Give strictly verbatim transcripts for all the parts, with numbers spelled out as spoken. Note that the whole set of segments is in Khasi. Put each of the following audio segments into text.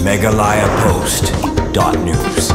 Meghalaya Post dot news.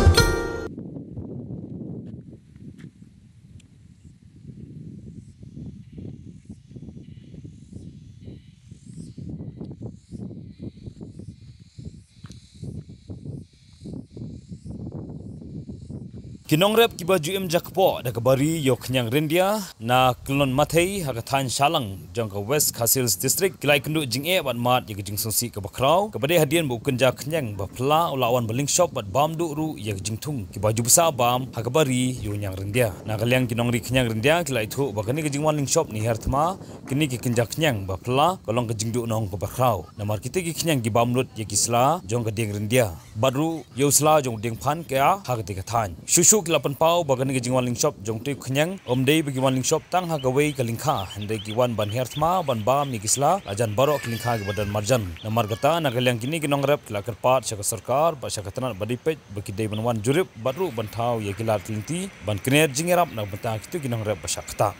Ki nongrep kiba ju im jakpoh da kaba ri ïa u khñiang ryndia na Klon Mathei ha ka thaiñ Shalang jong ka West Khasi Hills District ki la ïakynduh jingeh bad mad ïa ka jingsngewsih kaba khraw kaba dei hadien ba u kynja khñiang ba phylla u la wan ba lyngshop bad bam duh ruh ïa ka jingthung kiba ju bsa bam ha kaba ri ïa u khñiang ryndia. Na ka liang ki nongri khñiang ryndia ki la ïathuh ba kane ka jingwan lyngshop ne hiar thma kine ki kynja khñiang ba phylla ka long ka jingduhnong kaba khraw. Namar kita ki khñiang ki bam lut ïa ki sla jong ka dieng ryndia bad ruh ïa u sla jong u dieng phan ka ha kata ka thaiñ. Shuh shuh ki la pynpaw ba kane ka jingwan lyngshop jong uta u khñiang ym dei ba ki wan lyngshop tang ha kawei ka lyngkha, hynrei ki wan ban hiar thma ban bam ïa ki sla la jan baroh ki lyngkha kiba don marjan. Namar kata na ka liang kine ki nongrep ki la kyrpad sha ka sorkar bad sha ka tnat ba dei peit ba ki dei ban wan jurip bad ruh ban thaw ïa ki lad ki lynti ban kner jingïarap na ka bynta kito ki nongrep ba shah ktah.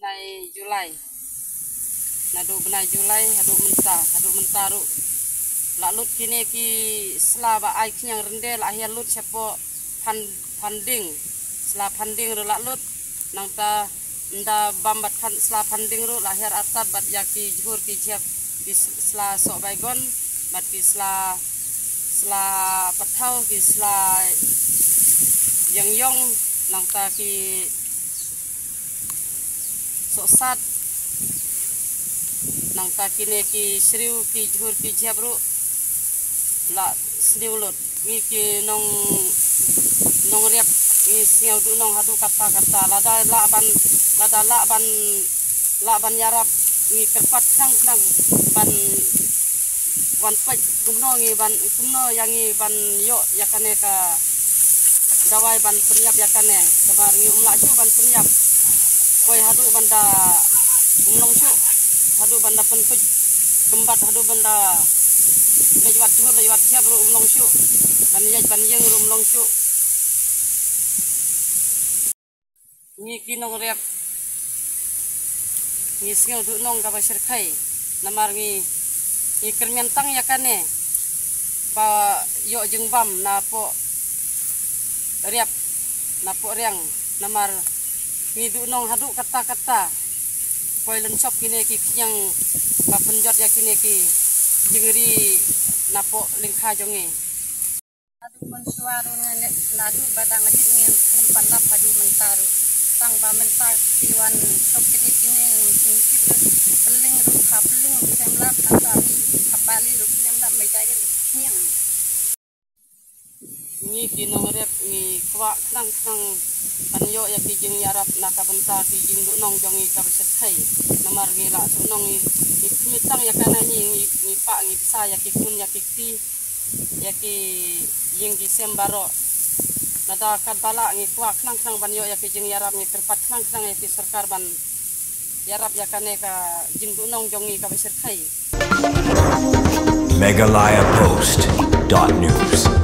Bnai July. Naduh bnai July haduh mynta, haduh mynta ruh la lut kine ki sla ba ai khñiang ryndia la hiar lut shapoh Phan-, Phandieng. Sla Phandieng ruh la lut. Nangta ynda bam bad Phan-, sla Phandieng ruh la hiar artat bad ïa ki jhur ki jhep ki s-, sla Sohbaigon bad ki sla, sla Pathaw, ki sla Ïangyong, nangta ki Sohsat, nangta kine ki shriew ki jhur ki jhep ruh la sniew lut. Ngi ki nong, nongriap ngi sngew duhnong haduh katta katta, lada lah ban, lada lah ban, lah ban ïarap ngi kyrpad khnang khnang ban wan peit kumno ngi ban, kumno ïa ngi ban ïoh ïa kane ka dawai ban pynïap ïa kane. Namar ngi ym lah shuh ban pynïap. Poi haduh ban da ym long shuh, haduh ban da pynpeit kymbat, haduh ban da leit wad jhur leit wad jhep ruh ym long shuh. Ban ïaid ban ïeng ruh ym long shuh. Ngi ki nongriap ngi sngew duhnong kaba shyrkhei. Namar ngi, ngi kyrmen tang ïa kane ba ïoh jingbam napoh riap, napoh riang. Namar ngi duhnong haduh katta katta. Poi lynshop kine ki khñiang ba pynjot ïa kine ki jingri napoh lyngkha jong ngi. Naduh mynshuwa ruh ngan leh, naduh ba dang rit ngin khlem pat lap haduh mynta ruh. Tang ba mynta ki wan shop kine kine ngin tip ruh, pylling ruh ha pylling ruh khlem lap, nangta mi ha bali ruh khlem lap, me dai ruh khñiang. Ngi ki nongrep ngi kwah khnang khnang ban ïoh ïa ki jingïarap na ka bynta ki jingduhnong jong ngi kaba shyrkhei. Namar ngi la duhnong ngi, ngi khmih tang ïa kane ngi, ngi, ngi pah ngi bsa ïa ki khun ïa ki kti. Ïa ki ïing ki sem baroh. Lada katba lah ngi kwah khnang khnang ban ïoh ïa ki jingïarap, ngi kyrpad khnang khnang ïa ki sorkar ban ïarap ïa kane ka jingduhnong jong ngi kaba shyrkhei. Meghalaya Post dot news.